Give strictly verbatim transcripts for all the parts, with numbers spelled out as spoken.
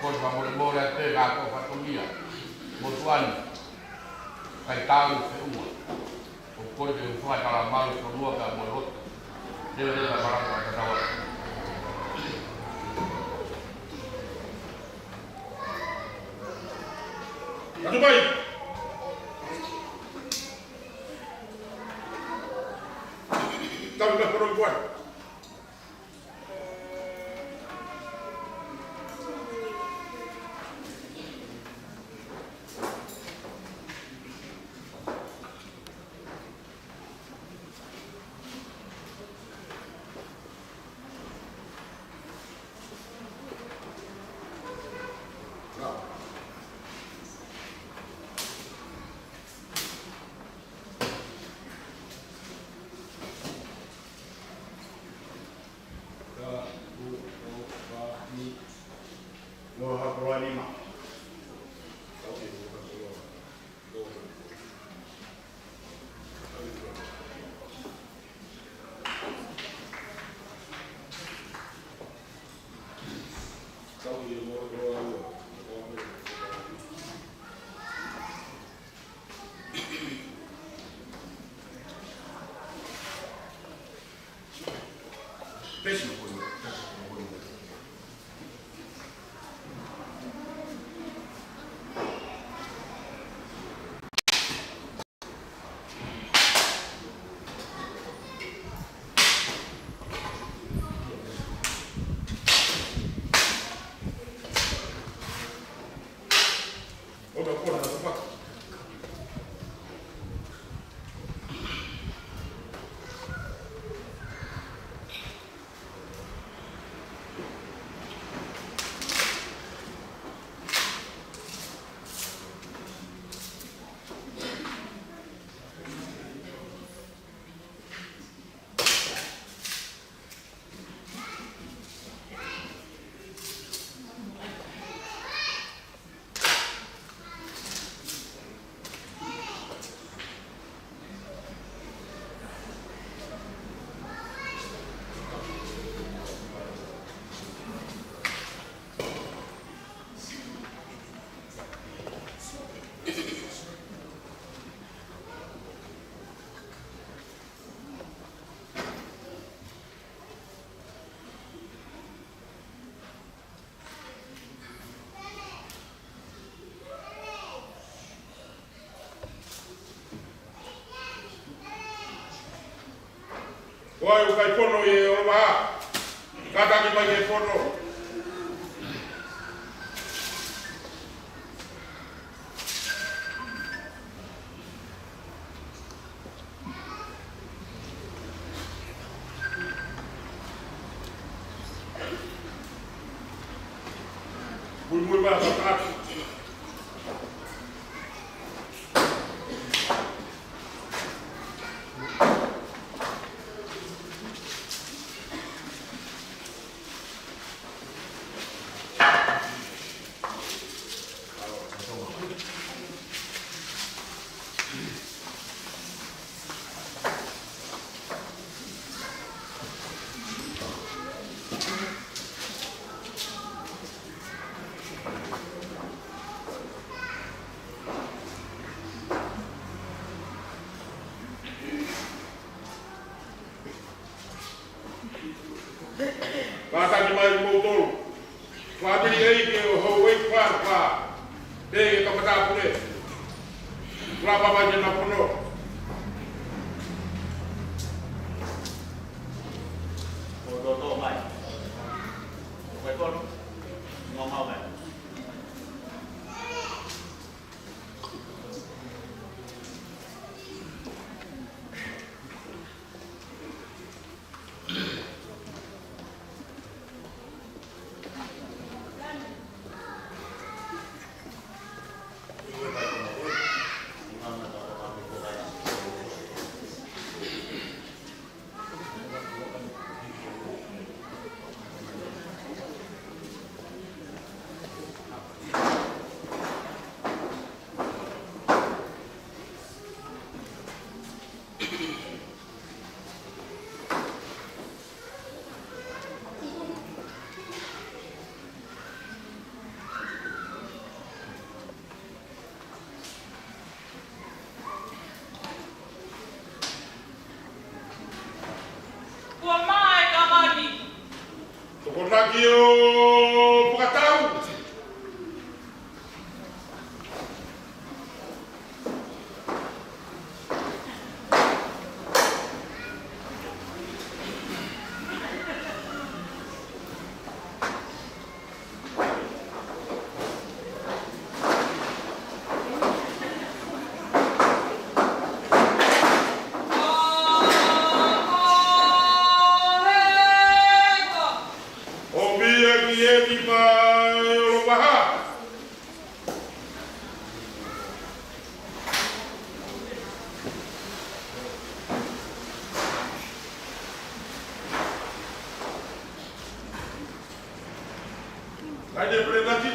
Kole fakamolemole atu pē ki he kau fatongia motuʻa ni, kae tau feʻunga. ʻOku kole ke u fakatala malu e fonua pea mo e lotu. Leveleva e malanga kae tatau atu. Atu mai. Tau na koro kuan. Ko hai ʻoku ʻikai fono ʻi he ʻOlovaha? Kātaki mai ki he fono. Muimui mai, fakatapu. Kātaki mai kimoutolu. Fāmili ʻeiki ʻo Houʻeiki Fānafā. Pea ki he kamata pule. Lava mai ki he napono. Ko toto mai. Ko e kono. Ngomau mai.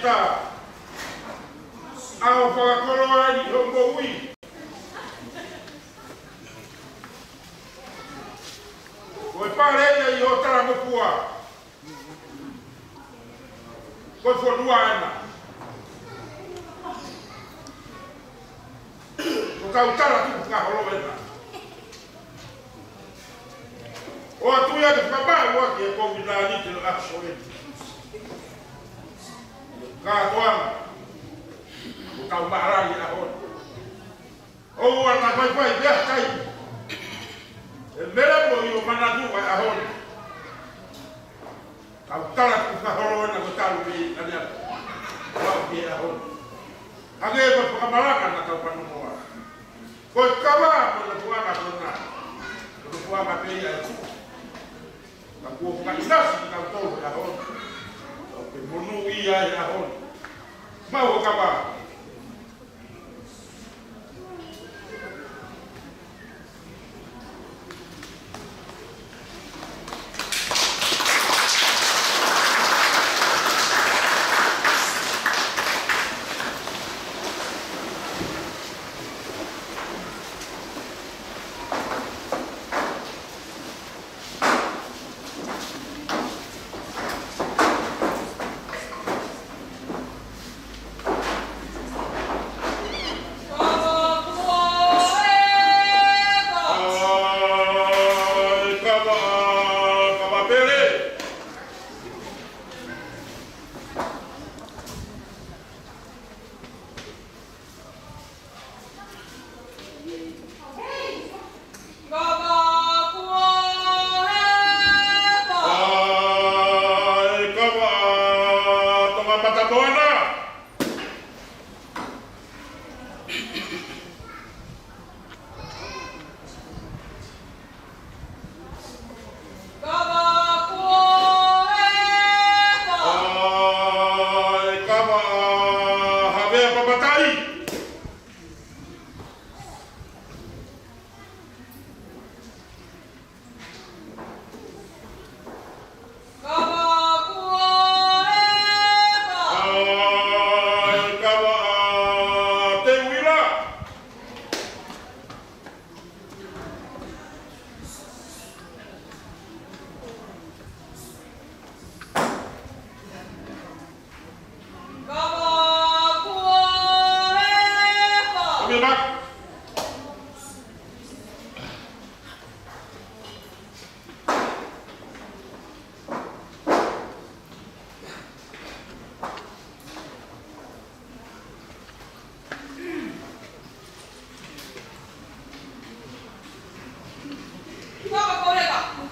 Ta, ʻa hoʻo fakakoloa ʻi hoʻo moʻui. Ko e pale ia ʻi hoʻo talangofua. Ko e fonua ena. Ko e kau tala tukufakaholo ena. ʻOatu ia ke fakamaʻu ʻaki e kovinānite ʻo e ʻaho ni. Kātoanga. Ko e kau mālōlō ʻi he ʻaho ni. ʻOua naʻa faifai pē ha taimi. ʻE mele mo ʻio manatu ʻa e ʻaho ni. Kau tala tukufakaholo ena ko e talu pē ʻi ʻAneafi. Kau ki he ʻaho ni. Hangē ko e fakamalanga naʻa tau fanongo ai. Ko e kava mo e nofoʻanga ko ena. Ko e nofoʻanga pē ia ʻe tuʻu. Ka kuo fakaʻinasi kitautolu he ʻaho ni. Ka ke monūʻia he ʻaho ni. Maʻu ha kava. ʻAi, kava, kava pele. Kava kuo hepa. ʻAi, kava, Tonga Matamoana. Kava kuo hepa. ʻAi, kava, Havea Papataʻi. Kava kuo hepa. ʻAi, kava, Teuila. Kava kuo hepa. Kami mak.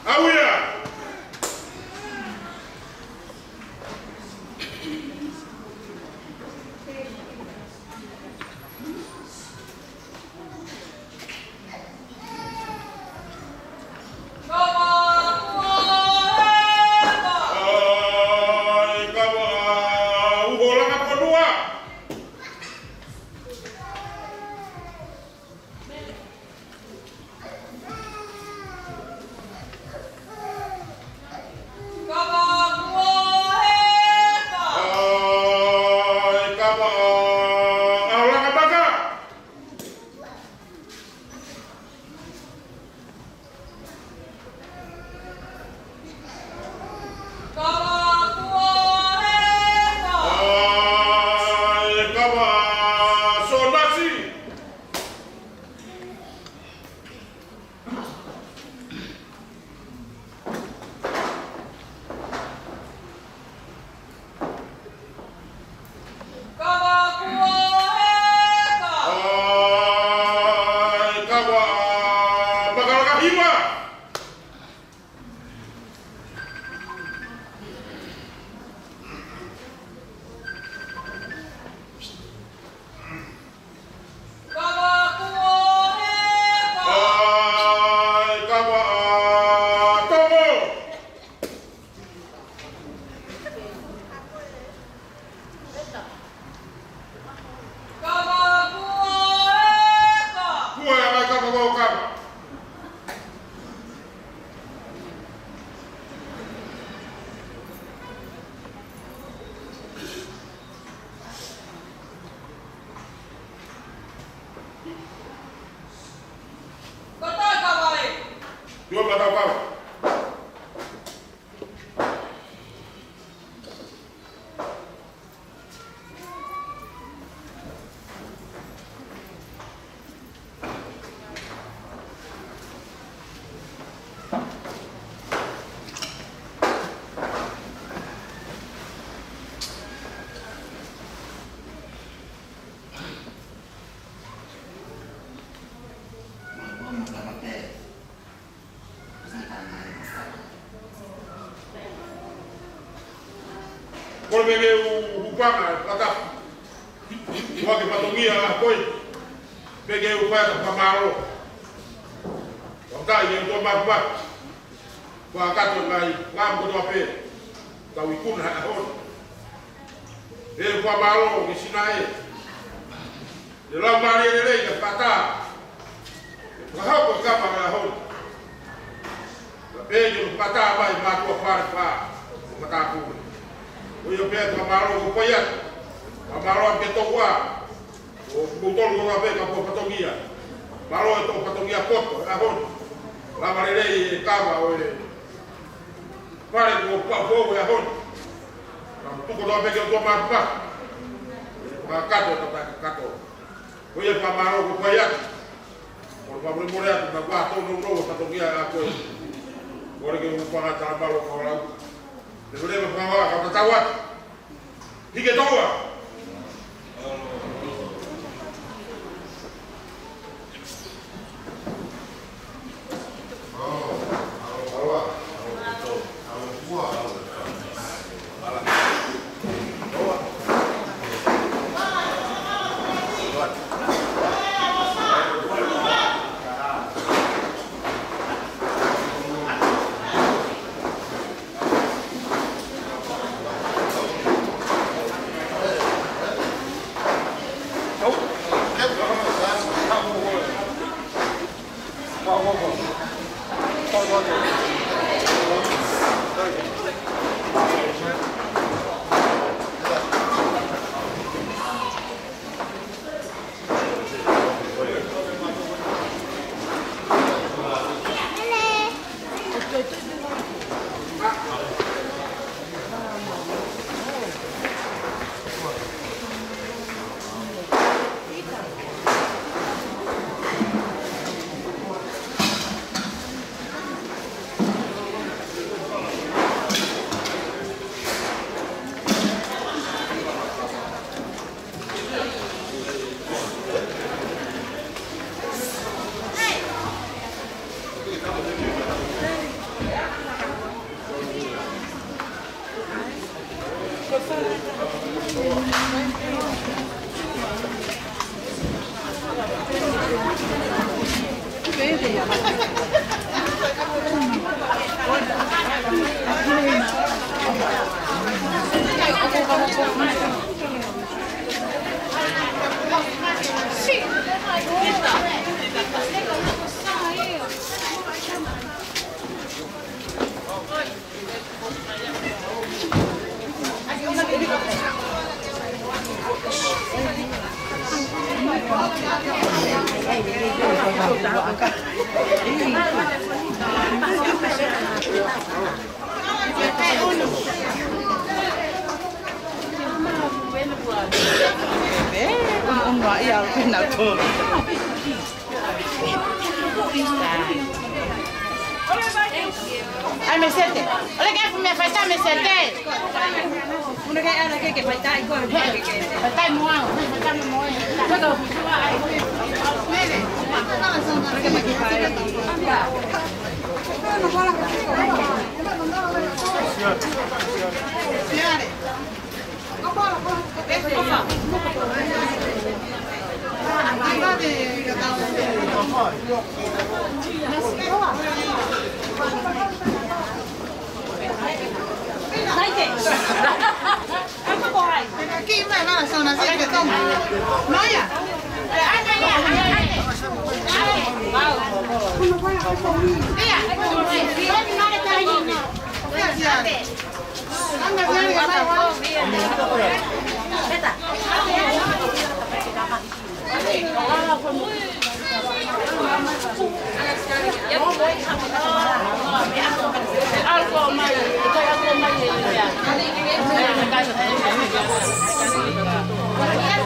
ʻAuia. Kava kuo hepa. ʻAi, kava, Uholanga Fonua. Kava kuo hepa. ʻAi, kava, ʻAholanga Maka. Kava kuo hepa. ʻAi, kava, Sonasi. Kava Kole pē ke u hūfanga he fakatapu. Ko e fatongia ko ē, pea ke u fai atu e fakamālō. Fakafetaʻi ki he ʻOtua Māfimafi. Fakakakato e ngaahi ngāue kotoa pē kuo tau ikuna he ʻaho ni. Pea fakamālō ki he sinaʻe. Ke lau mālie lelei ke fakatā. Ke fakahoko e kava he ʻaho ni. Pea pehē ke fakatā mai mātuʻa Falefā. Fakatā pule. Ko ia pē fakamālō ʻoku fai atu. Fakamālō atu ki he tokoua. ʻO moutolu kotoa pē kau fatongia. Mālō e kau fatongia poto he ʻaho ni. Lava lelei e kava ʻo e fale kuo pau he ʻaho ni. Ka tuku kotoa pē ki he ʻOtua Māfimafi. Fakakakato e tapa kakato. Ko ia fakamālō ʻoku fai atu. Ko e fakamolemole atu naʻa ku tōnounou e fatongia ʻa koe. Kole ke u hūfanga he talamalu ʻo e kau lau. Leveleva fakahā kau tatau atu. Hiki e toa. ʻAi, Mesete. ʻOle ke ʻai e meʻa faitā, Mesete. Faitā mo au.